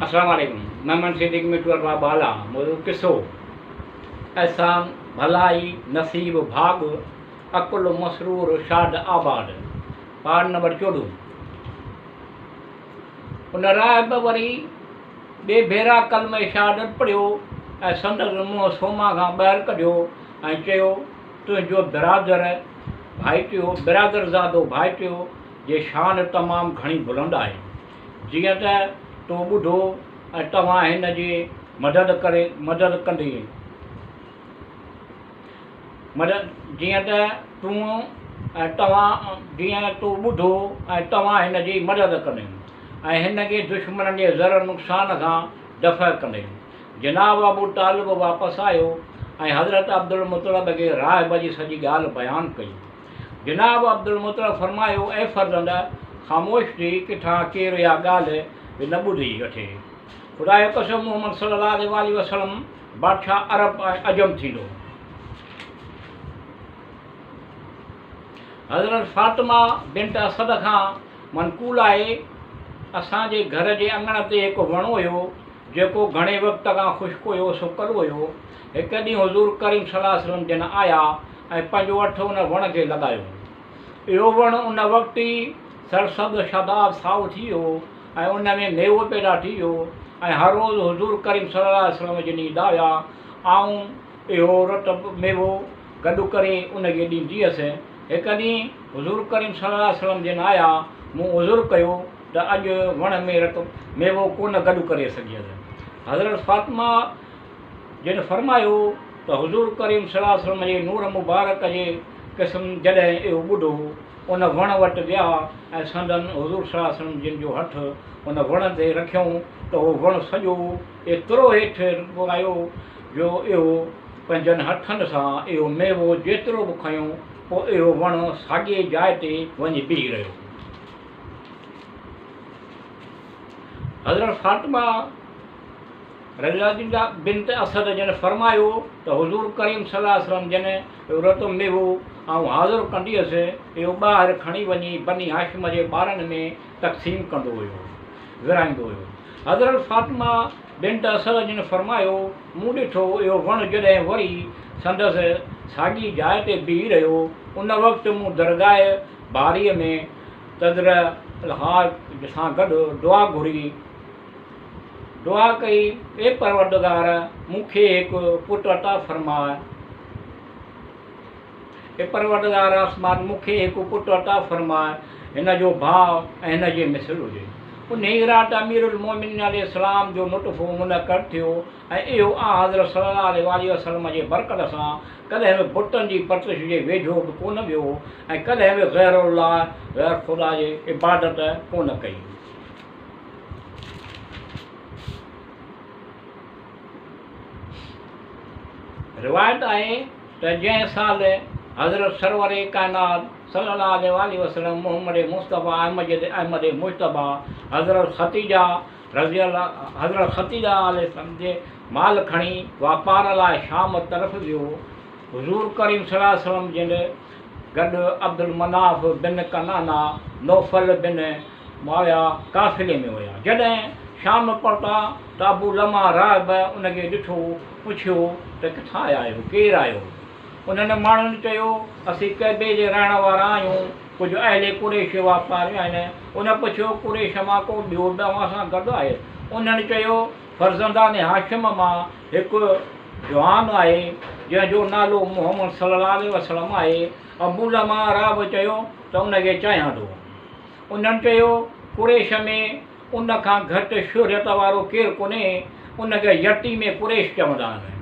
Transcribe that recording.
السلام عليڪم محمد صديق مٺو ارباب بالا موضوع قصو احسان ڀلائي نصيب ڀاڳ عقل مسرور شاد آباد پارٽ نمبر 14. ان راهب وري ٻئي ڀيرا ڪلمه شهادت پڙهيو ۽ سندس منهن صومعه کان ٻاهر ڪڍيو ۽ چيو، تنهنجو برادر ڀائٽيو، برادرزادو ڀائٽيو، جي شان تمام گهڻي بلند آهي. جيئن ته تو ٻڌو ۽ توهان هن جي مدد ڪري مدد ڪندين. مدد جيئن ته تون ۽ توهان جيئن تو ٻڌو ۽ توهان هن جي مدد ڪندين ۽ هن کي دشمنن جي ضرر نقصان کان دفع ڪندين. جناب ابو طالب واپس آيو ۽ حضرت عبدالمطلب کي راهب جي سڄي ڳالهه بيان ڪئي. جناب عبدالمطلب فرمايو، اي فرزند! خاموش ٿي ڪٿان ڪير اها ڳالهه به نه ٻڌي وٺي. خدا جو قسم محمد صلي الله عليه واٰله وسلم بادشاهه عرب ۽ عجم ٿيندو. حضرت فاطمه بنت اسد کان منقول آهي، اسان جي گهر جي اڱڻ تي هڪ وڻ هيو، جيڪو گهڻي وقت کان خشڪ هيو، سڪل هيو. هڪ ڏينهن حضور ڪريم صلي الله عليه وسلم جن آيا ۽ پنهنجو اٺ ان وڻ کي لڳايو. اهو وڻ ان وقت ئي سرسبز شاداب سائو ٿي ويو ۽ ان ۾ ميوو پيدا ٿي ويو ۽ هر روز حضور ڪريم صلي الله عليه وسلم جن ايندا هيا، آئون اهو رطب ميوو گڏ ڪري ان کي ڏيندي هيس. هڪ ڏينهن حضور ڪريم صلي الله عليه وسلم جن آيا، مون عذر ڪيو ته اڄ وڻ ۾ رطب ميوو ڪونه گڏ ڪري سگهيس. حضرت فاطمه جن فرمايو ته حضور ڪريم صلي الله عليه وسلم جي نور مبارڪ جي قسم جڏهن اهو ٻڌو ان وڻ وٽ ويا ۽ سندن حضور صلي الله عليه وسلم جن جو هٿ ان وڻ تي رکيائون ته اهو وڻ سڄو ايترو هيٺ آيو جو اهو پنهنجن هٿن سان اهو ميوو جيترو به کنيو پوء اهو وڻ ساڳيء جاء تي وڃي بيهي رهيو. حضرت فاطمه رضي الله بنت اسد جن فرمايو ته حضور ڪريم صلي الله عليه وسلم جن اهو رتو ميوو آئون حاضر ڪندي هيس، اهو ٻاهر کڻي وڃي بني هاشم جي ٻارن ۾ تقسيم ڪندو هيو، ورهائيندو هيو. حضرت فاطمه بنت اسد جن فرمايو، مون ڏٺو اهو وڻ جڏهن وري سندس ساڳي جاء تي بيهي رهيو، ان وقت مون درگاهه باريء ۾ تضرع الحاج سان گڏ دعا گهري، دعا ڪئي، اي پروردگار! مون کي هڪ پٽ عطا فرماء. اي پروردگار آسمان! مون کي هڪ پٽ عطا فرماء، هن جو ڀاء ۽ هن جي مثل هجي. انهيء رات امير المومنين عليه السلام جو نطفو منعقد ٿيو ۽ اهو آنحضرت صلي الله عليه واٰله وسلم جي برڪت سان ڪڏهن به بتن جي پرتش جي ويجهو به ڪونه ويو ۽ ڪڏهن به غير الله، غير خدا، جي عبادت ڪونه ڪئي. روايت آهي ته جنهن سال حضرت سرور ڪائنات صلي الله عليه واٰله وسلم محمد مصطفيٰ احمد احمد مجتبيٰ حضرت خديجه رضي الله حضرت خديجه عليه السلام جي مال کڻي واپار لاء شام طرف ويو حضور ڪريم صلي الله عليه وسلم جن گڏ عبدالمناف بن ڪنانه نوفل بن معاويه قافلي ۾ هيا. جڏهن شام پهتا ته ابو لمعه راهب ان کي ڏٺو، پڇيو ته ڪٿان آيا آهيو، ڪير آهيو؟ انهن ماڻهن چيو، اسين ڪعبي جي رهڻ وارا آهيون، ڪجهه اهل قريش واپاري آهن. ان پڇيو، قريش مان ڪو ٻيو به اوهان سان گڏ آهي؟ انهن چيو، فرزندان هاشم مان هڪ جوان آهي، جنهن جو نالو محمد صلي الله عليه وسلم آهي. ابو لمعه راهب چيو ته ان کي چاهيان ٿو. انهن چيو، قريش ۾ ان کان گهٽ شهرت وارو ڪير ڪونهي، ان کي يتيم قريش چوندا آهن.